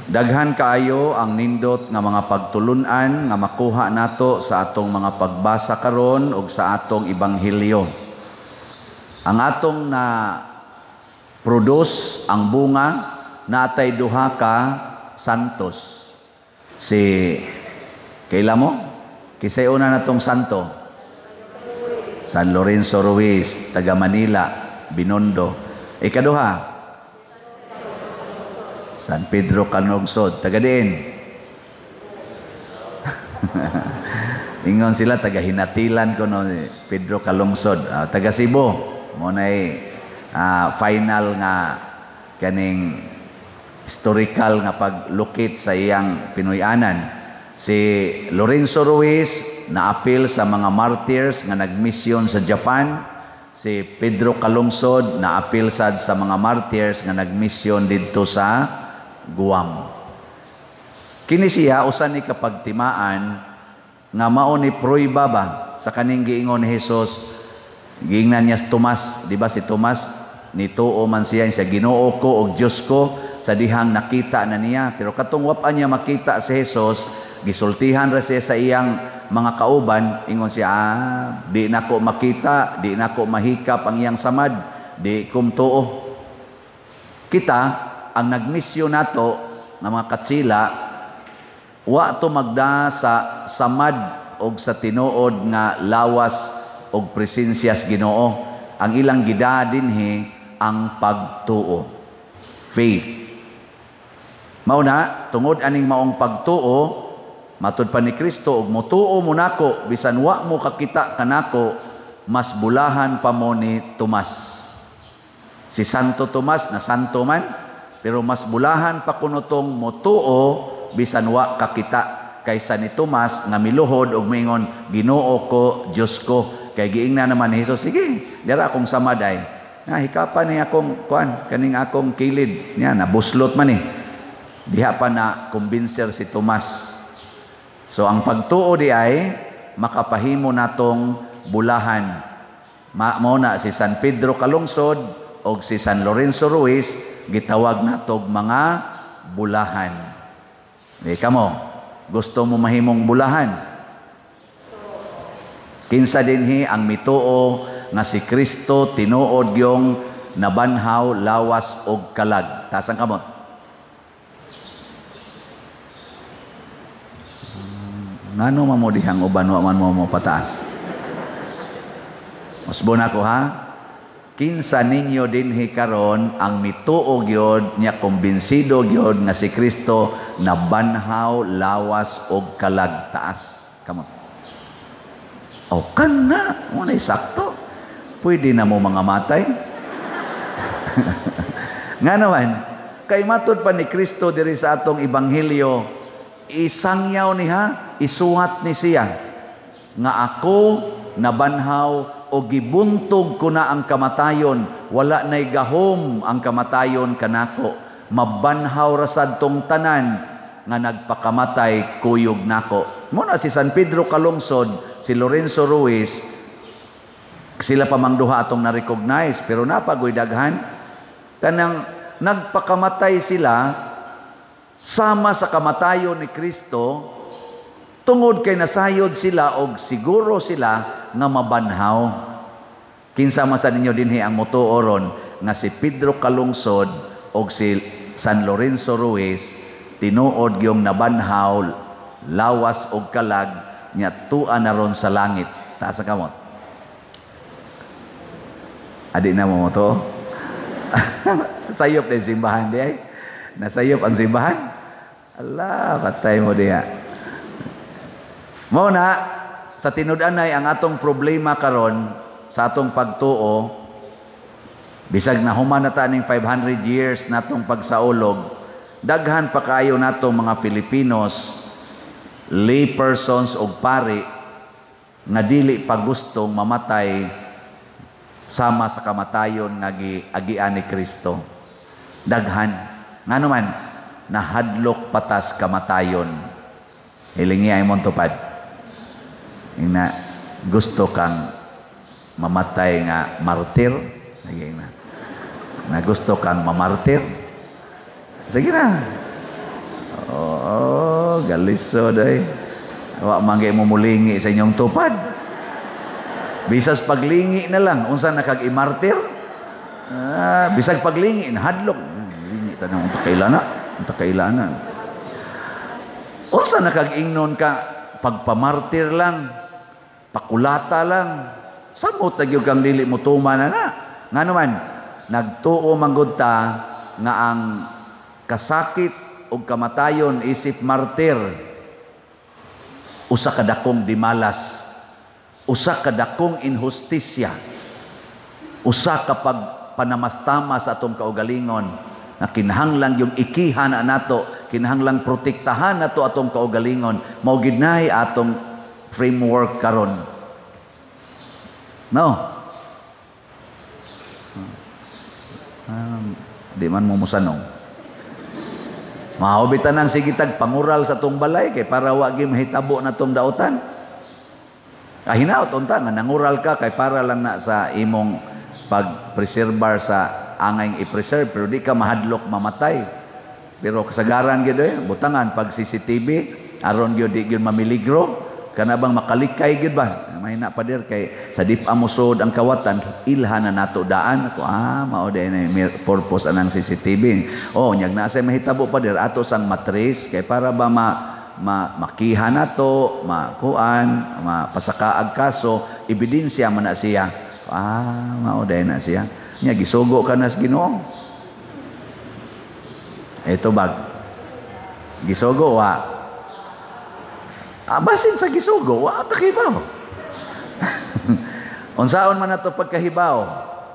Daghan kaayo ang nindot nga mga pagtulunan nga makuha nato sa atong mga pagbasa karon ug sa atong ebanghelyo. Ang atong na produce ang bunga, natay duha ka santos. Si kaila mo? Kisay una natong santo? San Lorenzo Ruiz, taga Manila, Binondo. Ikaduha, San Pedro Calungsod, taga diin. Ingon sila taga Hinatilan kuno Pedro Calungsod, taga Cebu. Mo nay final nga kaning historical nga paglukit sa iyang Pinoy-anan. Si Lorenzo Ruiz naapil sa mga martyrs nga nagmisyon sa Japan. Si Pedro Calungsod naapil sad sa mga martyrs nga nagmisyon didto sa Guam. Kini siya usa ni kapagtimaan nga mao ni prueba ba sa kaning giingon ni Jesus. Giingnan niya si Tomas, di ba si Tomas nituo man siya sa Ginoo ko ug Dios ko sa dihang nakita na niya, pero katong wa pa niya makita si Jesus, gisultihan ra siya sa iyang mga kauban, ingon siya, "Di nako makita, di nako mahikap ang iyang samad, di ko mutuo." Kita ang nagmisyon nato nga mga katsila, wa to magda sa samad og sa tinuod nga lawas og presensya sa Ginoo. Ang ilang gida dinhi ang pagtuo, faith. Mao na tungod aning maong pagtuo, matud pa ni Kristo, og motuo mo nako bisan wa mo kakita kanako, mas bulahan pa mo ni Tomas. Si Santo Tomas na santo man, pero mas bulahan pa kuno tong motuo bisan wa kakita kaysa ni Tomas nga miluhod og miingon, "Ginoo ko, Dios ko." Kay giingnan naman ni Jesus, "Sige, dira akong samad ay. Na hikapan ni akong kuan, kaning akong kilid." Niya nabuslot man eh. Diha pa na kumbinser si Tomas. So ang pagtuo di ay makapahimo natong bulahan. Mao na si San Pedro Calungsod og si San Lorenzo Ruiz gitawag natog mga bulahan. Di kamo, gusto mo mahimong bulahan? Kinsa dinhi ang mituo nga si Kristo tinuod yung nabanhaw lawas og kalag? Taas ang kamot. Ngano man mo dihang uban wa man mo mo pataas? Usbon ako ha. Kinsa ninyo dinhi karon ang mituo gyud nya kumbinsido gyud nga si Kristo nabanhaw lawas og kalag? Taas kamot. O kana mo na sakto. Pwede na mo mga matay. Nga naman, kay matud pa ni Kristo diri sa atong ebanghelyo, isangyaw niya, isuhat ni siya nga ako nabanhaw o gibuntog ko na ang kamatayon, wala na'y gahom ang kamatayon kanako, mabanhaw ra sad tong tanan nga nagpakamatay kuyog nako. Muna si San Pedro Calungsod, si Lorenzo Ruiz, sila pa mang duha atong na-recognize, pero napagoy daghan kanang nagpakamatay sila sama sa kamatayon ni Kristo tungod kay nasayod sila og siguro sila nga mabanhaw. Kinsa man sa ninyo dinhi ang motuo ron nga si Pedro Calungsod og si San Lorenzo Ruiz tinuod yung nabanhaw lawas og kalag nya tua na ron sa langit? Taas ang kamot. Adi na mo to. Sayop din simbahan di ay. Nasayop ang simbahan. Allah, patay mo diha. Mao na sa tinud-anay ang atong problema karon sa atong pagtuo, bisag na human na ta ning 500 years natong pagsaulog, daghan pa kaayo natong mga Filipinos, lay persons og pari nga dili pa gustong mamatay sama sa kamatayon nga giagian ni Kristo. Daghan. Ngano man, nahadlok patas kamatayon. Hilingi ay mong tupad. Ina, gusto kang mamatay nga martir? Sige na. Na gusto kang mamartir? Sige na. Oh, galisod ay. Wa man kay mo mulingi sa inyong tupad. Bisas paglingi na lang, unsa na kag imartir? Ah, bisag paglingi nahadlok. Lingi tanang unta kailana, unta kailana. Unsa na kag ingnon ka pagpamartir lang, pakulata lang. Samot na gyud kang dili mo tuman na na. Ngano man, nagtuo man gud ta nga ang kasakit ug kamatayon isip martir usa ka dakong dimalas, usa ka dakong inhustisya, usa ka pagpanamastama sa atong kaugalingon na kinahanglan yung ikihan na nato, kinahanglang protektahan nato atong kaugalingon. Mao gid nay atong framework karon. No? Di man mo musanong. Mao bitan ang sige tag pangural sa atong balay kay para wa gyud mahitabo na tong dautan. Hinaot unta nga nangural ka kay para lang na sa imong pag-preserbar sa angay i-preserve, pero di ka mahadlok mamatay. Pero kasagaran gyud butangan pag CCTV aron gyud di gyud mamiligro, kana bang makalikay gyud ba? Mahina pa dir kay sa dip amosod ang kawatan, ilha na nato daan. Ako, mao day na purpose anang CCTV. Oh, nyag na say mahitabo pa dir ato sang matris kay para ba makiha nato, makuan, mapasakaag kaso, ebidensya man na siya. Mao day na siya. Nya gisugo ka na sa Ginoo. Ito bag. Gisugo wa. Basin sa gisugo, wa ta kibaw. Unsaon man nato pagkahibaw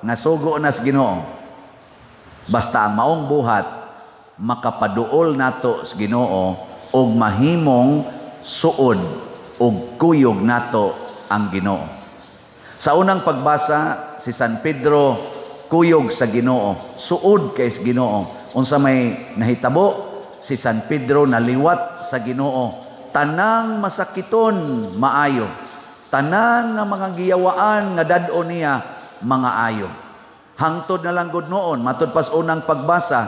nga sugo na sa Ginoo. Basta ang maong buhat makapaduol nato sa Ginoo og mahimong suod og kuyog nato ang Ginoo. Sa unang pagbasa, si San Pedro kuyog sa Ginoo, suod kay sa Ginoo. Unsa may nahitabo, si San Pedro naliwat sa Ginoo. Tanang masakiton maayo, tanan nga mga giyawaan nga dad-o niya mga ayo. Hangtod na lang gud noon, matud pas unang pagbasa,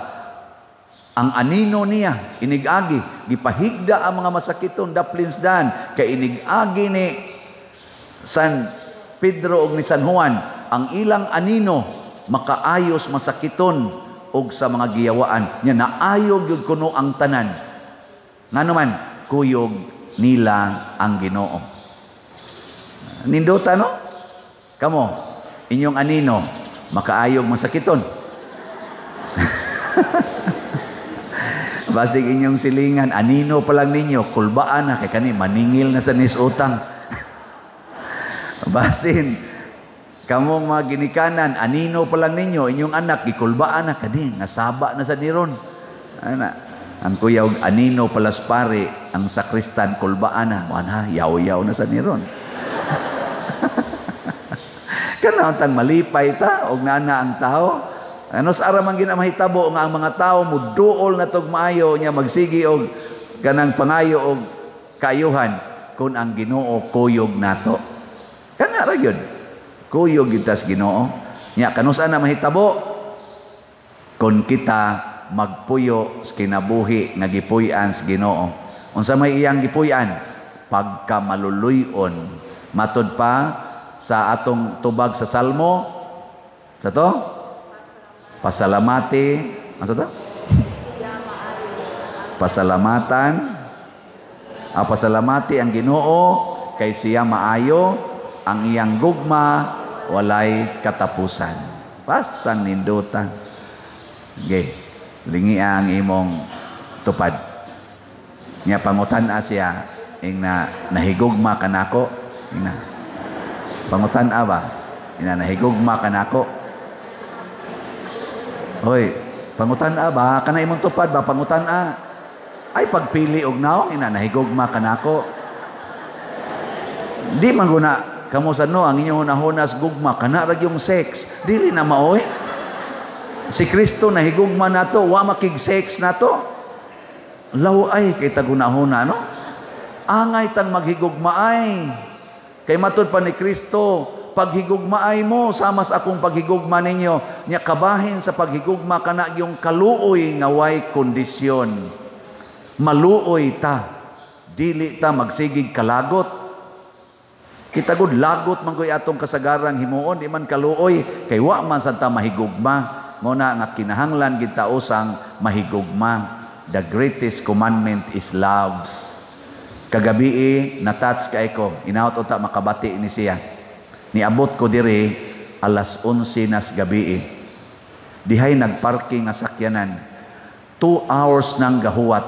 ang anino niya inigagi, gipahigda ang mga masakiton daplins dan kay inigagi ni San Pedro og ni San Juan ang ilang anino makaayos masakiton og sa mga giyawaan nya naayo gyud kuno ang tanan. Ngano man kuyog nila ang Ginoo. Nindota no? Kamo inyong anino makaayog masakiton. Basig inyong silingan, anino pa lang ninyo, kulbaan na, kay kani maningil na sa nisutang. Basin, kamong mga ginikanan, anino pa lang ninyo, inyong anak, gikulbaan na, kani, nasaba na sa niron. Ana, ang kuya, anino palas pare, ang sakristan, kulbaan na, wana, yaw-yaw na sa niron. Kanang malipay ta, og naana ang tao. Ano sa aramang ginamahitabo nga ang mga tao muduol na tog maayo nya magsigi og kanang pangayo og kaayuhan kun ang Ginoo kuyog nato. Kana ra gyud. Kuyog gyud tas Ginoo. Nya kanus-a na mahitabo kun kita magpuyo sa kinabuhi nga gipuy-an sa Ginoo. Unsa may iyang gipuy-an? Pagka maluluy-on. Matud pa sa atong tubag sa Salmo sa to? Pasalamati, ano to? Pasalamatan. Pasalamati ang Ginoo kay siya maayo, ang iyang gugma walay katapusan. Basta nindutan. Okay. Lingi ang imong tupad. Nya pangutan-a siya ing na nahigugma kanako. Ing na. Pangutan-a ba? Ing na nahigugma kanako. Hoy, pangutan-a ba? Kana imong tupad ba? Pangutan-a. Ay, pagpili og naong, ina, nahigugma kanako. Di man guna, kamo sa no, ang inyong hunahunas gugma, kana ra yung sex. Dili na maoy. Si Kristo nahigugma nato, wa makig sex nato. Law ay, kay tagunahuna, no? Angay tang maghigugma ay. Kay matud pa ni Kristo, paghigugmaay mo, sama sa akong paghigugma ninyo, nya kabahin sa paghigugma kana yung kaluoy nga way kondisyon. Maluoy ta, dili ta magsigig kalagot. Kita gud lagot man koy atong kasagarang himuon, di man kaluoy kay wa man sad ta mahigugma. Mo na nga kinahanglan gid ta usang mahigugma. The greatest commandment is love. Kagabi na-touch kay ko, inawat unta makabati ni siya. Niabot ko diri alas 11 nas gabi. Dihay nagparking nga sakyanan. 2 hours nang gahuwat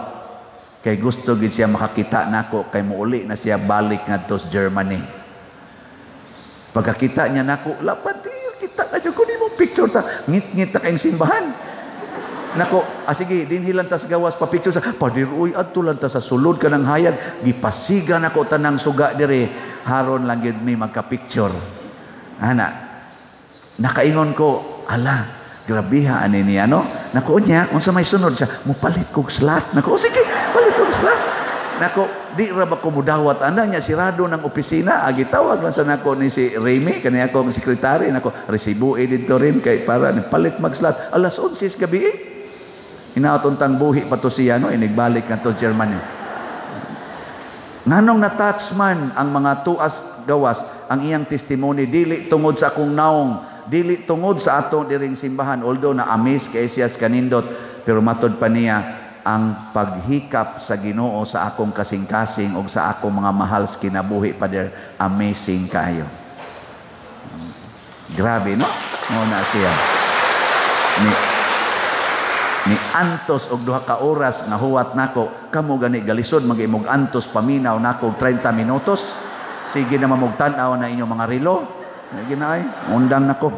kay gusto gid siya makakita nako kay muuli na siya balik ngadto sa Germany. Pagkakita niya nako, "Lapad, kita na jud ko nimo, picture ta." Ngit-ngit ta kayong simbahan. Nako, ah, sige, dinhi lang ta sa gawas pa picture sa Pader, uy, adto lang ta sa sulod ka ng hayag, gipasiga nako tanang suga dire, haron lang gyud mi magka-picture. Ana, nakaingon ko, "Ala, grabiha ani niya, no?" Nako niya, unsa may sunod siya, "Mupalit kog slot." Nako, "Oh, sige, palit kog slot." Nako, di ra ba ko mudawat ana niya, sirado ng opisina, agi tawag lang sa nako ni si Remy, kani ako ang sekretary nako, "Resibo eh didto rin kay para ni palit mag slot." Alas 11 gabi eh. Inaot untang buhi pa to siya, no, inigbalik nga to Germany. Nganong na-touch man ang mga tuas gawas ang iyang testimony, dili tungod sa akong naong, dili tungod sa atong diring simbahan, although na amaze kay siya sa kanindot, pero matod pa niya ang paghikap sa Ginoo sa akong kasing-kasing ug sa akong mga mahal sa kinabuhi, Pader, amazing kayo. Grabe, no? Mo na siya. Ni antos og 2 ka oras nga huwat nako, kamo gani galisod mag-imog antos paminaw nako og 30 minutos. Sige na mamog tan-aw na inyong mga relo. Sige na ay, undang nako.